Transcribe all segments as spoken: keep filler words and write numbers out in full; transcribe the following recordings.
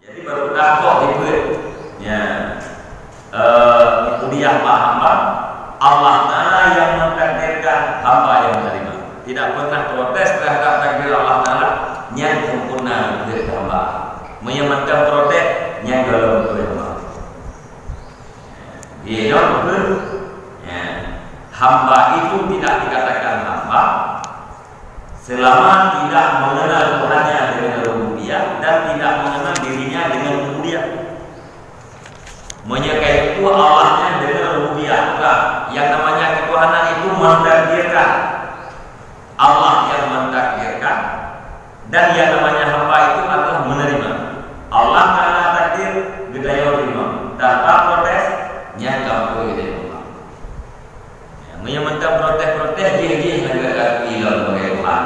Jadi, baru takoh dibeuet, ya, eh, udiah bak hamba, Allah Ta'ala yang mentakdirkan, hamba yang menerima. Tidak pernah protes terhadap takdir Allah Ta'ala, nyan sempurna dibeuet hamba. Meunyoe mantong protes, nyan gohlom beutôi hamba. Iya, betul. Ya. Hamba itu tidak dikatakan hamba selama tidak mengenal Tuhannya dengan rububiyah dan tidak mengenal dirinya dengan uluhiyah. Meunyoe ka itu Allahnya dengan rububiyah, bukan. Yang namanya ketuhanan itu mentakdirkan. Allah yang mentakdirkan, dan yang namanya hamba itu adalah menerima. Allah Ta'ala takdir, geutanyoe terima. Tanpa protes, nyan ka beutôi geutanyoe. Ya, meunyoe mantong protes-protes, jih-jih lagèe ka ilôn sebagai Tuhan.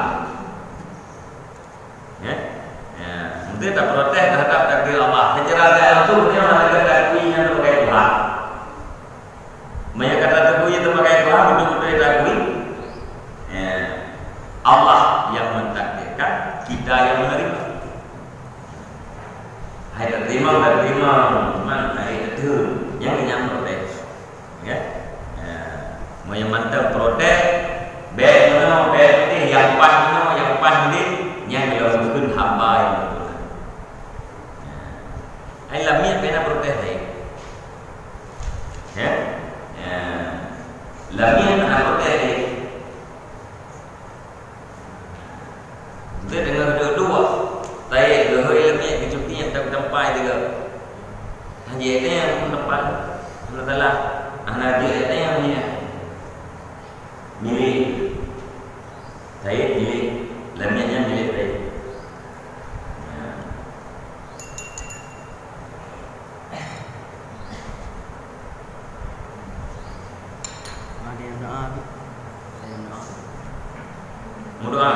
Ya? Ya, mungkin tak protes terhadap takdir Allah. Secara tidak langsung, dia malah lagèe ka ilôn sebagai Tuhan. Meunyoe ka tateupue sebagai Tuhan, beutôi-beutôi taakui, ya, Allah yang mentakdirkan, kita yang menerima. Hai teurimong, teurimong, man hai teuteun, nyang nyan protes. Ya. Ya. Meunyoe mantong protes, bèk meunoe, bèk putéh, nyang paih meunoe, nyang paih udép, nyan lom kheun hamba nyang beutôi. Ya. Hai lam miet bèk na protes lé. Ya? Ya. Lam miet hana protes lé. Dia deungoe duek-duek. Taye geuhôi lam miet geucuti nyang tam-, tampai tiga. Haji Eteng pun tampai. Hana salah. Hana jeuet Eteng miet. Milék. Taye milék. Lam miet nyan milék taye. Ya. Ada yang doa tu. Ada yang doa. Meudoa.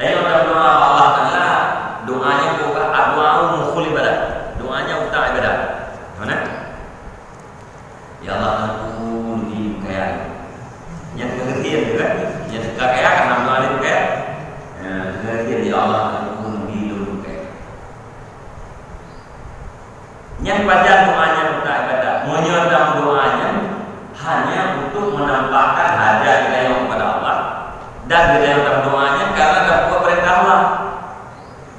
Tapi mantong doa Allah Ta'ala, doanya bukan doa mukhul ibadah. Doanya utak ibadah. Mana? Ya Allah, Tuhanku, lôn kaya. Nyang keuneuk kaya, kan? Nyang ka kaya, kan, alhamdulillah, lôn kaya. Ya, keuneuk kaya, ya Allah, Tuhanku, lôn kaya. Nyan pajan doa nyan utak ibadah. Meunyoe tam doa nyan hanya untuk menampakkan hajat geutanyoe kepada Allah dan geutanyoe tam doa nyan karena tapeugah peurintah Allah.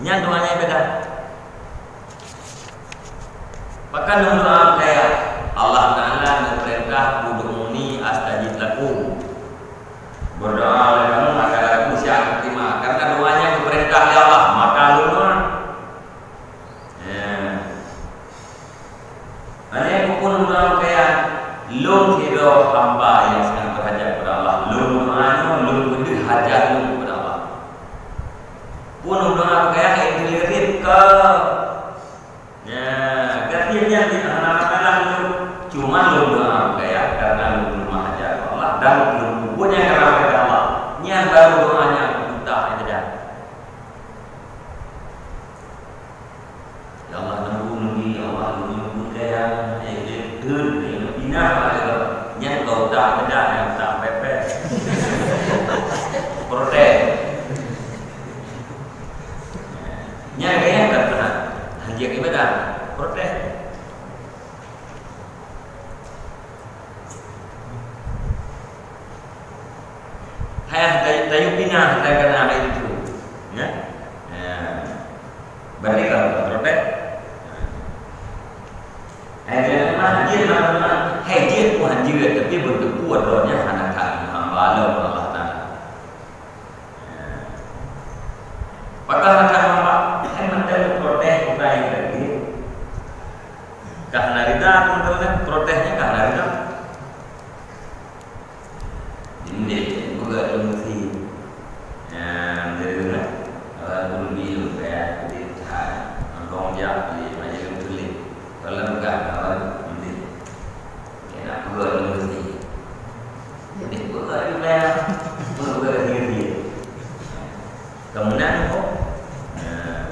Nyan doa nyan ibadah. Pakon lôn doa kaya, Allah Ta'ala neupeurintah, "Ud'uni astajib lakum." Berdoa oleh kamu, maka aku siap terima. Karena doanya diperintah oleh Allah, maka lôn doa. Ya. Hana pun ureuëng kaya, lôn sidroe hamba nyang sangat berhajat kepada Allah. Lôn doa nyoe, lôn peudeuh hajat lôn kepada Allah. Pun ureuëng doa kaya, hai Tuhan, ka. Ya, gaki nyan di hana masalah lôn. Cuma lôn doa kaya karena lôn lemah hajat kepada Allah dan lôn peubuet nyang karena kepada Allah. Nyan baru doa nyang utama saja. Ya Allah, neubri, ya Allah, neubri kaya, eh, eh, eh, eh, pinah lah, ya Allah. Nyan keu utak bedak, nyang utak pepes. Protes. Nyan gaya tak pernah. Hanjeuet ibadah. Protes. Hai, tayu, tayu pinah, tayu kena hai itu. Ya? Ya. Berarti kalau protes, hai, dia memang hanjeuet, memang, hai, dia pun hanjeuet, tapi bentuk kuat rohnya hana ka hamba Allah Ta'ala. Ya. Pakon hana ka hamba, hai, mantong protes, bukan yang tadi. Ka hana rida, kemudian protesnya ka hana rida. Jadi, dia buka dalam mesin. Nah, jadi, nah, kalau guru bilang, kayak, jadi, hai, nonton je, jadi, macam tu, tulis. Kalau bukan, kalau, jadi, ya, nak buka dalam mesin. Jadi, buka juga, buka diri dia. Kemudian, oh, nah.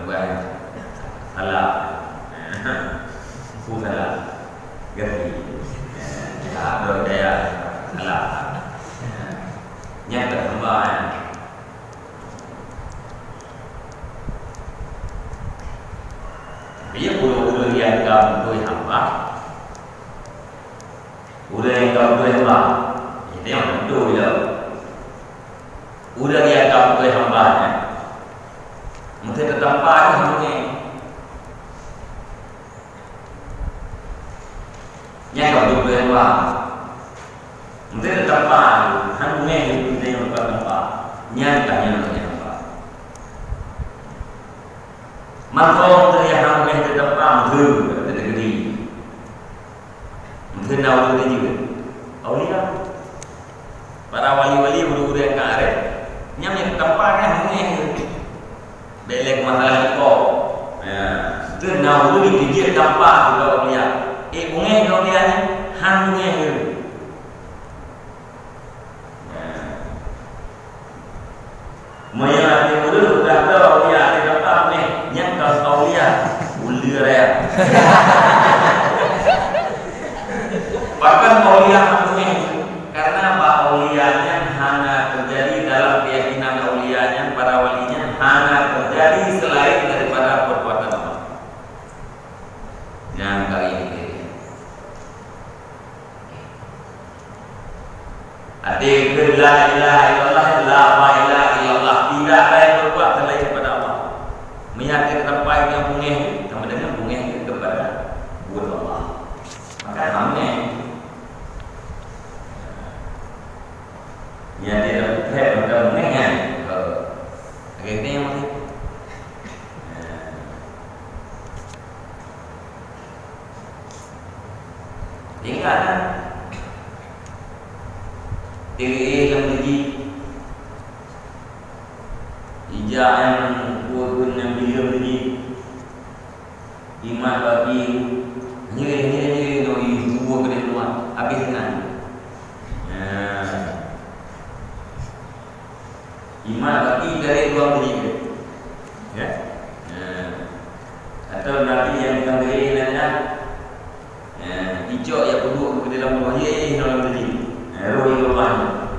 Bukan salah. Ku salah. Ganti. Ya, ada gaya salah. Nyata hamba, Ureuëng nyang ka beutôi hamba nyan, meusti teutampa jih hana beungéh. Nyan ka beutôi hamba. Meusti teutampa jih, hana beungéh jih, meusti teutampa. Nyan ka nyan lagée hamba. Mantong teuh nyang hana beungéh teutampa, meuteun, teuh teukeudi. Meuteun na ureuëng jeuet. Aulia. Para wali-wali, ureuëng-ureuëng nyang ka areuet. Nyan nyang tampa nyan hana beungéh. Bék lé masalah iko. Ya. Meuteun na ureuëng jeuet tampa sidroe aulia. Eh, beungéh keu aulia nyan? Hana beungéh. Ya. Meunyoe até ureuëng udah droe aulia, até gata meunéh, nyan kon aulia, uleue raya. Pakon aulia hana beungéh? Karena bak aulia nyan hana teujadi dalam keuyakinan aulia nyan, para wali nyan hana teujadi selain daripada perbuatan Allah. Nyan kali ini. Até keu la ilaha illallah, la ilaha illallah, tidak ada yang berbuat selain daripada Allah. Meunyoe até tampa nyang beungéh, sama dengan beungéh kepada buet Allah. Maka beungéh. Nyan dia dah bukan macam beungéh kan? Lagée nyan meusti. Ingat kan? Teuéh lam teuji. Ija nyang kuat pun nyang bileueng teuji. Imat bagi nyireh-nyireh-nyireh nyoe dua keude luwa habéh nan. Nah. Imat bagi dari luwa teuji. Ya. Nah. Atau nanti yang kambing nan kan. Ya, icok ya puduk ke dalam luwa ye dalam teuji. Ya, roh di luwa.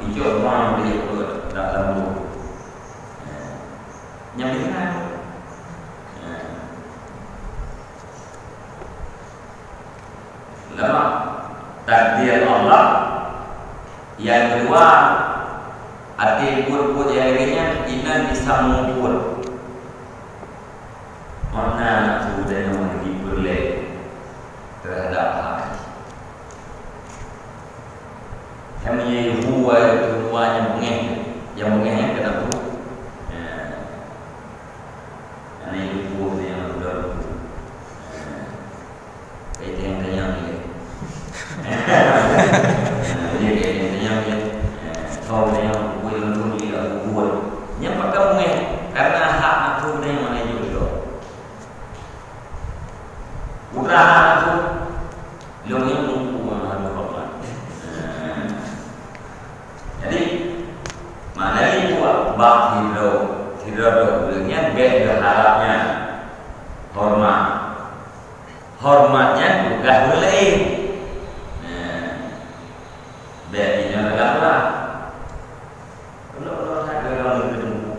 Icok semua dia puduk dalam luwa. Ya. Nyang biasa. Ya. Lemak takdir Allah. Yang kedua, até buet-buet nyang lagée nyan, inan bisa mengukur makna nafsu dan nyawa dipeureulée terhadap hak. Hai meunyoe hu ai keuluwa nyang beungéh, nyang beungéh nyan keunan tu. Ya. Aneuk ibu nyang udah lucu. Kayak tanyang-tanyang ni. Nah, ini kayak tanyang-tanyang ni. Kau tanyang buku yang tu dia buat. Nyang pakam meh karena hak aku ni mana juga. Putra hak aku. Lông nyang buku mana ada apa. Jadi, makna itu bak sidroe, sidroe ureuëng nyan bék geuharab nyan horeumat. Horeumat nyan tugaih ureuëng laén. Nah, bék inong lagak ulah. Ulok-ulok that ureuëng keu teungku.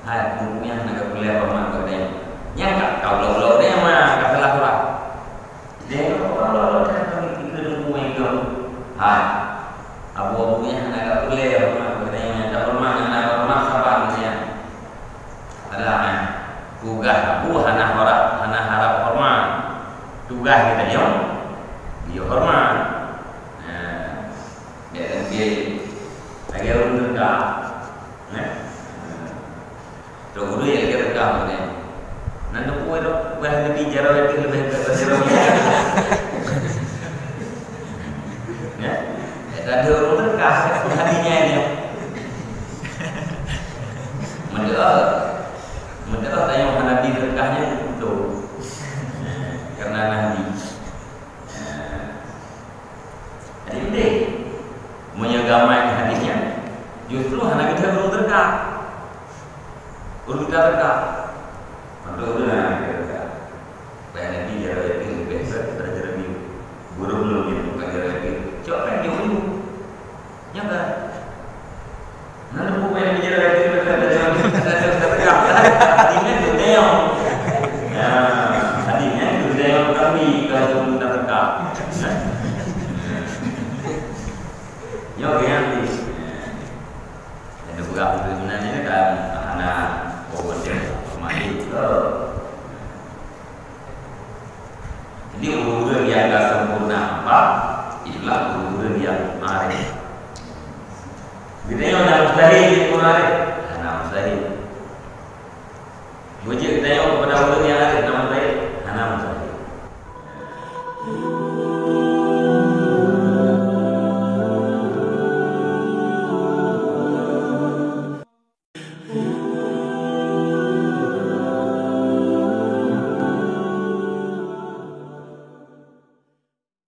Hai, teungku nyan hana geupeuleueh horeumat keu geutanyoe. Nyan ka, ka ulok-ulok geutanyoe ma, ka salah ulah. Geutanyoe ulok-ulok that keu teungku nyan. Hai, abu-abu nyan hana geupeuleueh horeumat keu geutanyoe nyan. Horeumat nyan hana horeumat saban nyan. Adalah nyan. Tugaih abu hana harab, hana harab horeumat. Tugaih geutanyoe, geuyue horeumat. Nah, bék lagée, lagée ureuëng teuka. Nah. Trok ureuëng nyang lagée teuka meunan. Nan teupeu dok, bah leubeh jaroe teuh leubeh teuka jaroe. Ya? Éta dua ureuëng teuka, hadinya nyoe. Meudoa. Meudoa tayong hana bi teuka nyoe beutôi. Karena nabi. Jadi udeh. Meunyoe gamai hadis nyan, justru hana geutanyoe ureuëng teuka. Ureuëng teuka. Mantong ureuëng hana geutanyoe teuka. Bah Nabi jaroe yakin leubeh brat daripada jaroe miyueb. Burung lom nyan bukan jaroe yakin. Cok kan jauh dulu. Nyo kan? Nah, bukan jaroe yakin leubeh brat daripada jaroe miyueb. Hadis nyan tu tayong. Ya, hadis nyan tu tayong kami kalau ureuëng teuka. Nyoe geuh nyan. Nyang Meunan nyan kan hana boh mandi. Jadi ureueng-ureueng nyang ka sempurna hamba itulah ureueng-ureueng nyang arif. Geutanyoe na mustahil jeuet keu arif? Hana mustahil. Beujeuet geutanyoe